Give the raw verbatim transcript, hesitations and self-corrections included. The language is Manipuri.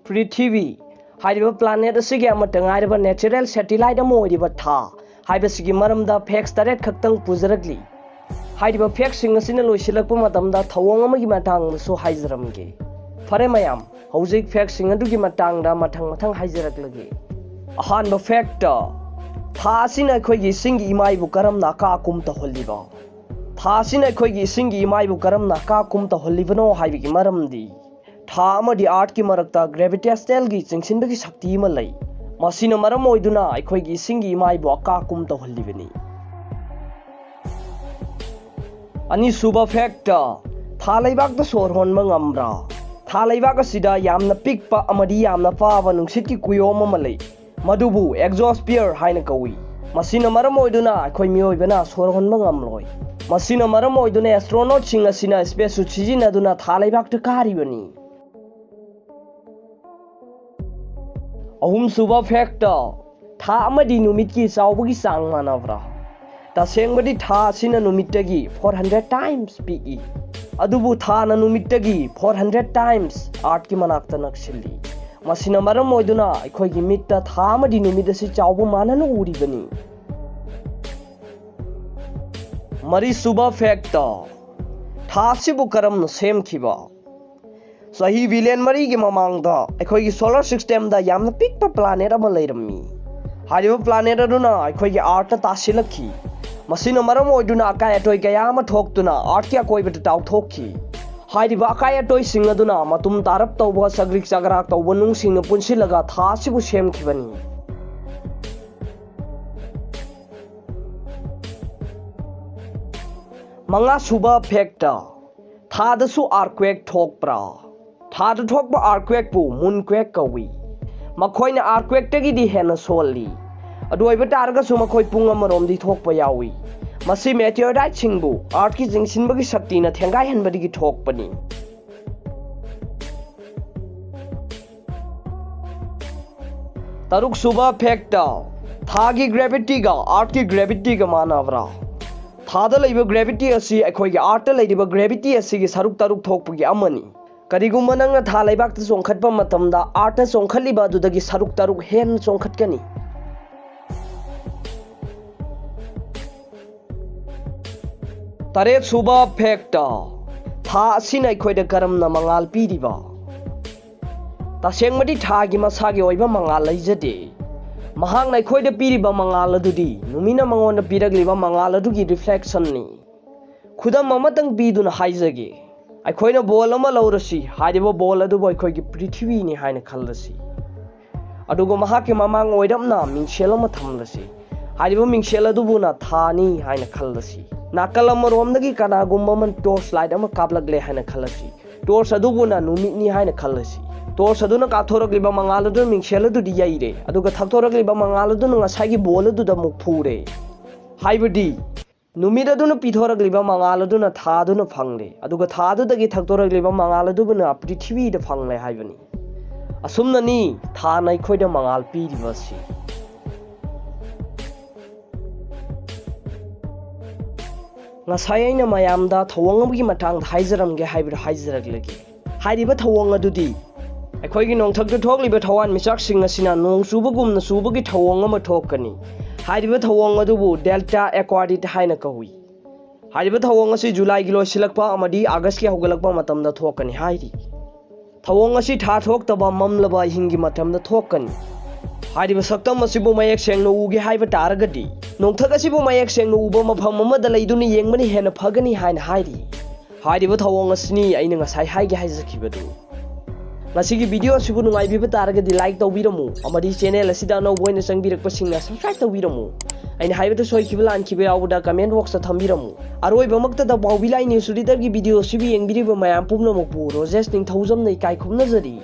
ꯄ꯭ꯔꯤꯊꯤꯕꯤ ꯍꯥꯏꯔꯤꯕ ꯄ꯭ꯂꯥꯅꯦꯠ ꯑꯁꯤꯒꯤ ꯑꯃꯠꯇ ꯉꯥꯏꯔꯕ ꯅꯦꯆꯔꯦꯜ ꯁꯦꯇꯤꯂꯥꯏꯠ ꯑꯃ ꯑꯣꯏꯔꯤꯕ ꯊꯥ ꯍꯥꯏꯕꯁꯤꯒꯤ ꯃꯔꯝꯗ ꯐꯦꯛꯁ ꯇꯔꯦꯠ ꯈꯛꯇꯪ ꯄꯨꯖꯔꯛꯂꯤ꯫ ꯍꯥꯏꯔꯤꯕ ꯐꯦꯛꯁꯁꯤꯡ ꯑꯁꯤꯅ ꯂꯣꯏꯁꯤꯜꯂꯛꯄ ꯃꯇꯝꯗ ꯊꯧꯑꯣꯡ ꯑꯃꯒꯤ ꯃꯇꯥꯡꯗꯁꯨ ꯍꯥꯏꯖꯔꯝꯒꯦ꯫ ꯐꯔꯦ ꯃꯌꯥꯝ, ꯍꯧꯖꯤꯛ ꯐꯦꯛꯁꯁꯤꯡ ꯑꯗꯨꯒꯤ ꯃꯇꯥꯡꯗ ꯃꯊꯪ ꯃꯊꯪ ꯍꯥꯏꯖꯔꯛꯂꯒꯦ꯫ ꯑꯍꯥꯟꯕ ꯐꯦꯛꯇ, ꯊꯥ ꯑꯁꯤꯅ ꯑꯩꯈꯣꯏꯒꯤ ꯏꯁꯤꯡꯒꯤ ꯏꯃꯥꯏꯕꯨ ꯀꯔꯝꯅ ꯑꯀꯥ ꯑꯀꯨꯝ ꯇꯧꯍꯜꯂꯤꯕ? ꯊꯥ ꯑꯁꯤꯅ ꯑꯩꯈꯣꯏꯒꯤ ꯏꯁꯤꯡꯒꯤ ꯏꯃꯥꯏꯕꯨ ꯀꯔꯝꯅ ꯑꯀꯥ ꯑꯀꯨꯝ ꯇꯧꯍꯜꯂꯤꯕꯅꯣ ꯍꯥꯏꯕꯒꯤ ꯃꯔꯝꯗꯤ, ꯊꯥ ꯑꯃꯗꯤ ꯑꯥꯔꯠꯀꯤ ꯃꯔꯛꯇ ꯒ꯭ꯔꯦꯚꯤꯇꯦꯁꯅꯦꯜꯒꯤ ꯆꯤꯡꯁꯤꯟꯕꯒꯤ ꯁꯛꯇꯤ ꯑꯃ ꯂꯩ꯫ ꯃꯁꯤꯅ ꯃꯔꯝ ꯑꯣꯏꯗꯨꯅ ꯑꯩꯈꯣꯏꯒꯤ ꯏꯁꯤꯡꯒꯤ ꯏꯃꯥꯏꯕꯨ ꯑꯀꯥ ꯑꯀꯨꯝ ꯇꯧꯍꯜꯂꯤꯕꯅꯤ꯫ ꯑꯅꯤꯁꯨꯕ ꯐꯦꯛꯇ, ꯊꯥ ꯂꯩꯕꯥꯛꯇ ꯁꯣꯔ ꯍꯣꯟꯕ ꯉꯝꯕ꯭ꯔꯥ? ꯊꯥ ꯂꯩꯕꯥꯛ ꯑꯁꯤꯗ ꯌꯥꯝꯅ ꯄꯤꯛꯄ ꯑꯃꯗꯤ ꯌꯥꯝꯅ ꯄꯥꯕ ꯅꯨꯡꯁꯤꯠꯀꯤ ꯀꯨꯌꯣꯝ ꯑꯃ ꯂꯩ꯫ ꯃꯗꯨꯕꯨ ꯑꯦꯛꯖꯣꯁ꯭ꯐꯤꯌꯔ ꯍꯥꯏꯅ ꯀꯧꯏ꯫ ꯃꯁꯤꯅ ꯃꯔꯝ ꯑꯣꯏꯗꯨꯅ ꯑꯩꯈꯣꯏ ꯃꯤꯑꯣꯏꯕꯅ ꯁꯣꯔ ꯍꯣꯟꯕ ꯉꯝꯂꯣꯏ꯫ ꯃꯁꯤꯅ ꯃꯔꯝ ꯑꯣꯏꯗꯨꯅ ꯑꯦꯁꯇ꯭ꯔꯣꯅꯣꯠꯁꯤꯡ ꯑꯁꯤꯅ ꯁ꯭ꯄꯦꯁ ꯁꯨꯠ ꯁꯤꯖꯤꯟꯅꯗꯨꯅ ꯊꯥ ꯂꯩꯕꯥꯛꯇ ꯀꯥꯔꯤꯕꯅꯤ꯫ ꯑꯍꯨꯝꯁꯨꯕ ꯐꯦꯛꯇ, ꯊꯥ ꯑꯃꯗꯤ ꯅꯨꯃꯤꯠꯀꯤ ꯆꯥꯎꯕꯒꯤ ꯆꯥꯡ ꯃꯥꯟꯅꯕ꯭ꯔꯥ? ꯇꯁꯦꯡꯕꯗꯤ ꯊꯥ ꯑꯁꯤꯅ ꯅꯨꯃꯤꯠꯇꯒꯤ four hundred times ꯄꯤꯛꯏ꯫ ꯑꯗꯨꯕꯨ ꯊꯥꯅ ꯅꯨꯃꯤꯠꯇꯒꯤ four hundred times ꯑꯥꯔꯠꯀꯤ ꯃꯅꯥꯛꯇ ꯅꯛꯁꯤꯜꯂꯤ꯫ ꯃꯁꯤꯅ ꯃꯔꯝ ꯑꯣꯏꯗꯨꯅ ꯑꯩꯈꯣꯏꯒꯤ ꯃꯤꯠꯇ ꯊꯥ ꯑꯃꯗꯤ ꯅꯨꯃꯤꯠ ꯑꯁꯤ ꯆꯥꯎꯕ ꯃꯥꯟꯅꯅ ꯎꯔꯤꯕꯅꯤ꯫ ꯃꯔꯤꯁꯨꯕ ꯐꯦꯛꯇ, ꯊꯥ ꯑꯁꯤꯕꯨ ꯀꯔꯝꯅ ꯁꯦꯝꯈꯤꯕ? ꯆꯍꯤ ꯕꯤꯂꯤꯌꯟ ꯃꯔꯤꯒꯤ ꯃꯃꯥꯡꯗ ꯑꯩꯈꯣꯏꯒꯤ ꯁꯣꯂꯔ ꯁꯤꯁꯇꯦꯝꯗ ꯌꯥꯝꯅ ꯄꯤꯛꯄ ꯄ꯭ꯂꯥꯅꯦꯠ ꯑꯃ ꯂꯩꯔꯝꯃꯤ꯫ ꯍꯥꯏꯔꯤꯕ ꯄ꯭ꯂꯥꯅꯦꯠ ꯑꯗꯨꯅ ꯑꯩꯈꯣꯏꯒꯤ ꯑꯥꯔꯠꯇ ꯇꯥꯁꯤꯜꯂꯛꯈꯤ꯫ ꯃꯁꯤꯅ ꯃꯔꯝ ꯑꯣꯏꯗꯨꯅ ꯑꯀꯥꯏ ꯑꯇꯣꯏ ꯀꯌꯥ ꯑꯃ ꯊꯣꯛꯇꯨꯅ ꯑꯥꯔꯠꯀꯤ ꯑꯀꯣꯏꯕꯗ ꯇꯥꯎꯊꯣꯛꯈꯤ꯫ ꯍꯥꯏꯔꯤꯕ ꯑꯀꯥꯏ ꯑꯇꯣꯏꯁꯤꯡ ꯑꯗꯨꯅ ꯃꯇꯨꯝ ꯇꯥꯔꯞ ꯇꯧꯕ, ꯆꯒ꯭ꯔꯤꯛ ꯆꯒ꯭ꯔꯥꯛ ꯇꯧꯕ ꯅꯨꯡꯁꯤꯡꯅ ꯄꯨꯟꯁꯤꯜꯂꯒ ꯊꯥ ꯑꯁꯤꯕꯨ ꯁꯦꯝꯈꯤꯕꯅꯤ꯫ ꯃꯉꯥꯁꯨꯕ ꯐꯦꯛꯇ, ꯊꯥꯗꯁꯨ ꯑꯥꯔꯀ꯭ꯋꯦꯛ ꯊꯣꯛꯄ꯭ꯔꯥ? ꯊꯥꯗ ꯊꯣꯛꯄ ꯑꯥꯔꯀ꯭ꯋꯦꯛꯄꯨ ꯃꯨꯟꯀ꯭ꯋꯦꯛ ꯀꯧꯏ꯫ ꯃꯈꯣꯏꯅ ꯑꯥꯔꯀ꯭ꯋꯦꯛꯇꯒꯤꯗꯤ ꯍꯦꯟꯅ ꯁꯣꯜꯂꯤ꯫ ꯑꯗꯨ ꯑꯣꯏꯕ ꯇꯥꯔꯒꯁꯨ ꯃꯈꯣꯏ ꯄꯨꯡ ꯑꯃꯔꯣꯝꯗꯤ ꯊꯣꯛꯄ ꯌꯥꯎꯏ꯫ ꯃꯁꯤ ꯃꯦꯇꯤꯑꯣꯔꯥꯏꯠꯁꯤꯡꯕꯨ ꯑꯥꯔꯠꯀꯤ ꯆꯤꯡꯁꯤꯟꯕꯒꯤ ꯁꯛꯇꯤꯅ ꯊꯦꯡꯒꯥꯏꯍꯟꯕꯗꯒꯤ ꯊꯣꯛꯄꯅꯤ꯫ ꯇꯔꯨꯛꯁꯨꯕ ꯐꯦꯛꯇ, ꯊꯥꯒꯤ ꯒ꯭ꯔꯦꯚꯤꯇꯤꯒ ꯑꯥꯔꯠꯀꯤ ꯒ꯭ꯔꯦꯚꯤꯇꯤꯒ ꯃꯥꯟꯅꯕ꯭ꯔꯥ? ꯊꯥꯗ ꯂꯩꯕ ꯒ꯭ꯔꯦꯚꯤꯇꯤ ꯑꯁꯤ ꯑꯩꯈꯣꯏꯒꯤ ꯑꯥꯔꯠꯇ ꯂꯩꯔꯤꯕ ꯒ꯭ꯔꯦꯚꯤꯇꯤ ꯑꯁꯤꯒꯤ ꯁꯔꯨꯛ ꯇꯔꯨꯛ ꯊꯣꯛꯄꯒꯤ ꯑꯃꯅꯤ꯫ ꯀꯔꯤꯒꯨꯝꯕ ꯅꯪꯅ ꯊꯥ ꯂꯩꯕꯥꯛꯇ ꯆꯣꯡꯈꯠꯄ ꯃꯇꯝꯗ, ꯑꯥꯔꯠꯇ ꯆꯣꯡꯈꯠꯂꯤꯕ ꯑꯗꯨꯗꯒꯤ ꯁꯔꯨꯛ ꯇꯔꯨꯛ ꯍꯦꯟꯅ ꯆꯣꯡꯈꯠꯀꯅꯤ꯫ ꯇꯔꯦꯠ ꯁꯨꯕ ꯐꯦꯛꯇ, ꯊꯥ ꯑꯁꯤꯅ ꯑꯩꯈꯣꯏꯗ ꯀꯔꯝꯅ ꯃꯉꯥꯜ ꯄꯤꯔꯤꯕ? ꯇꯁꯦꯡꯕꯗꯤ ꯊꯥꯒꯤ ꯃꯁꯥꯒꯤ ꯑꯣꯏꯕ ꯃꯉꯥꯜ ꯂꯩꯖꯗꯦ꯫ ꯃꯍꯥꯛꯅ ꯑꯩꯈꯣꯏꯗ ꯄꯤꯔꯤꯕ ꯃꯉꯥꯜ ꯑꯗꯨꯗꯤ ꯅꯨꯃꯤꯠꯅ ꯃꯉꯣꯟꯗ ꯄꯤꯔꯛꯂꯤꯕ ꯃꯉꯥꯜ ꯑꯗꯨꯒꯤ ꯔꯤꯐ꯭ꯂꯦꯛꯁꯟꯅꯤ꯫ ꯈꯨꯗꯝ ꯑꯃꯇꯪ ꯄꯤꯗꯨꯅ ꯍꯥꯏꯖꯒꯦ꯫ ꯑꯩꯈꯣꯏꯅ ꯕꯣꯜ ꯑꯃ ꯂꯧꯔꯁꯤ, ꯍꯥꯏꯔꯤꯕ ꯕꯣꯜ ꯑꯗꯨꯕꯨ ꯑꯩꯈꯣꯏꯒꯤ ꯄ꯭ꯔꯤꯊꯤꯕꯤꯅꯤ ꯍꯥꯏꯅ ꯈꯜꯂꯁꯤ꯫ ꯑꯗꯨꯒ ꯃꯍꯥꯛꯀꯤ ꯃꯃꯥꯡ ꯑꯣꯏꯔꯞꯅ ꯃꯤꯡꯁꯦꯜ ꯑꯃ ꯊꯝꯂꯁꯤ꯫ ꯍꯥꯏꯔꯤꯕ ꯃꯤꯡꯁꯦꯜ ꯑꯗꯨꯕꯨꯅ ꯊꯥꯅꯤ ꯍꯥꯏꯅ ꯈꯜꯂꯁꯤ꯫ ꯅꯥꯀꯜ ꯑꯃꯔꯣꯝꯗꯒꯤ ꯀꯅꯥꯒꯨꯝꯕ ꯑꯃꯅ ꯇꯣꯔꯆ ꯂꯥꯏꯠ ꯑꯃ ꯀꯥꯞꯂꯛꯂꯦ ꯍꯥꯏꯅ ꯈꯜꯂꯁꯤ꯫ ꯇꯣꯔꯆ ꯑꯗꯨꯕꯨꯅ ꯅꯨꯃꯤꯠꯅꯤ ꯍꯥꯏꯅ ꯈꯜꯂꯁꯤ꯫ ꯇꯣꯔꯆ ꯑꯗꯨꯅ ꯀꯥꯞꯊꯣꯔꯛꯂꯤꯕ ꯃꯉꯥꯜ ꯑꯗꯨꯅ ꯃꯤꯡꯁꯦꯜ ꯑꯗꯨꯗꯤ ꯌꯩꯔꯦ, ꯑꯗꯨꯒ ꯊꯛꯇꯣꯔꯛꯂꯤꯕ ꯃꯉꯥꯜ ꯑꯗꯨꯅ ꯉꯁꯥꯏꯒꯤ ꯕꯣꯜ ꯑꯗꯨꯗ ꯑꯃꯨꯛ ꯐꯨꯔꯦ꯫ ꯍꯥꯏꯕꯗꯤ, ꯅꯨꯃꯤꯠ ꯑꯗꯨꯅ ꯄꯤꯊꯣꯔꯛꯂꯤꯕ ꯃꯉꯥꯜ ꯑꯗꯨꯅ ꯊꯥ ꯑꯗꯨꯅ ꯐꯪꯂꯦ, ꯑꯗꯨꯒ ꯊꯥ ꯑꯗꯨꯗꯒꯤ ꯊꯛꯇꯣꯔꯛꯂꯤꯕ ꯃꯉꯥꯜ ꯑꯗꯨꯅ ꯄ꯭ꯔꯤꯊꯤꯕꯤꯗ ꯐꯪꯂꯦ ꯍꯥꯏꯕꯅꯤ꯫ ꯑꯁꯨꯝꯅꯅꯤ ꯊꯥꯅ ꯑꯩꯈꯣꯏꯗ ꯃꯉꯥꯜ ꯄꯤꯔꯤꯕ ꯑꯁꯤ꯫ ꯉꯁꯥꯏ ꯑꯩꯅ ꯃꯌꯥꯝꯗ ꯊꯧꯑꯣꯡ ꯑꯃꯒꯤ ꯃꯇꯥꯡꯗ ꯍꯥꯏꯖꯔꯝꯒꯦ ꯍꯥꯏꯕꯗꯨ ꯍꯥꯏꯖꯔꯛꯂꯒꯦ꯫ ꯍꯥꯏꯔꯤꯕ ꯊꯧꯑꯣꯡ ꯑꯗꯨꯗꯤ ꯑꯩꯈꯣꯏꯒꯤ ꯅꯣꯡꯊꯛꯇ ꯊꯣꯛꯂꯤꯕ ꯊꯋꯥꯟꯃꯤꯆꯥꯛꯁꯤꯡ ꯑꯁꯤꯅ ꯅꯣꯡ ꯆꯨꯕꯒꯨꯝꯅ ꯆꯨꯕꯒꯤ ꯊꯧꯑꯣꯡ ꯑꯃ ꯊꯣꯛꯀꯅꯤ꯫ ꯍꯥꯏꯔꯤꯕ ꯊꯧꯑꯣꯡ ꯑꯗꯨꯕꯨ ꯗꯦꯜꯇꯥ ꯑꯦꯀ꯭ꯋꯥꯔꯤꯠ ꯍꯥꯏꯅ ꯀꯧꯏ꯫ ꯍꯥꯏꯔꯤꯕ ꯊꯧꯑꯣꯡ ꯑꯁꯤ ꯖꯨꯂꯥꯏꯒꯤ ꯂꯣꯏꯁꯤꯜꯂꯛꯄ ꯑꯃꯗꯤ ꯑꯥꯒꯁꯀꯤ ꯍꯧꯒꯠꯂꯛꯄ ꯃꯇꯝꯗ ꯊꯣꯛꯀꯅꯤ ꯍꯥꯏꯔꯤ꯫ ꯊꯧꯑꯣꯡ ꯑꯁꯤ ꯊꯥ ꯊꯣꯛꯇꯕ ꯃꯝꯂꯕ ꯑꯍꯤꯡꯒꯤ ꯃꯇꯝꯗ ꯊꯣꯛꯀꯅꯤ꯫ ꯍꯥꯏꯔꯤꯕ ꯁꯛꯇꯝ ꯑꯁꯤꯕꯨ ꯃꯌꯦꯛ ꯁꯦꯡꯅ ꯎꯒꯦ ꯍꯥꯏꯕ ꯇꯥꯔꯒꯗꯤ, ꯅꯣꯡꯊꯛ ꯑꯁꯤꯕꯨ ꯃꯌꯦꯛ ꯁꯦꯡꯅ ꯎꯕ ꯃꯐꯝ ꯑꯃꯗ ꯂꯩꯗꯨꯅ ꯌꯦꯡꯕꯅ ꯍꯦꯟꯅ ꯐꯒꯅꯤ ꯍꯥꯏꯅ ꯍꯥꯏꯔꯤ꯫ ꯍꯥꯏꯔꯤꯕ ꯊꯧꯑꯣꯡ ꯑꯁꯤꯅꯤ ꯑꯩꯅ ꯉꯁꯥꯏ ꯍꯥꯏꯒꯦ ꯍꯥꯏꯖꯈꯤꯕꯗꯨ꯫ ꯉꯁꯤꯒꯤ ꯚꯤꯗꯤꯑꯣ ꯑꯁꯤꯕꯨ ꯅꯨꯡꯉꯥꯏꯕꯤꯕ ꯇꯥꯔꯒꯗꯤ ꯂꯥꯏꯛ ꯇꯧꯕꯤꯔꯝꯃꯨ, ꯑꯃꯗꯤ ꯆꯦꯅꯦꯜ ꯑꯁꯤꯗ ꯑꯅꯧꯕ ꯑꯣꯏꯅ ꯆꯪꯕꯤꯔꯛꯄꯁꯤꯡꯅ ꯁꯕꯁꯀ꯭ꯔꯥꯏꯕ ꯇꯧꯕꯤꯔꯝꯃꯨ꯫ ꯑꯩꯅ ꯍꯥꯏꯕꯗ ꯁꯣꯏꯈꯤꯕ ꯂꯥꯟꯈꯤꯕ ꯌꯥꯎꯕꯗ ꯀꯃꯦꯟ ꯕꯣꯛꯁꯇ ꯊꯝꯕꯤꯔꯝꯃꯨ꯫ ꯑꯔꯣꯏꯕꯃꯛꯇꯗ ꯄꯥꯎꯕꯤ ꯂꯥꯏ ꯅ꯭ꯌꯨꯁ ꯔꯤꯗꯔꯒꯤ ꯚꯤꯗꯤꯑꯣ ꯑꯁꯤꯕꯨ ꯌꯦꯡꯕꯤꯔꯤꯕ ꯃꯌꯥꯝ ꯄꯨꯝꯅꯃꯛꯄꯨ ꯔꯣꯖꯦꯁ ꯅꯤꯡꯊꯧꯖꯝꯅ ꯏꯀꯥꯏ ꯈꯨꯝꯅꯖꯔꯤ꯫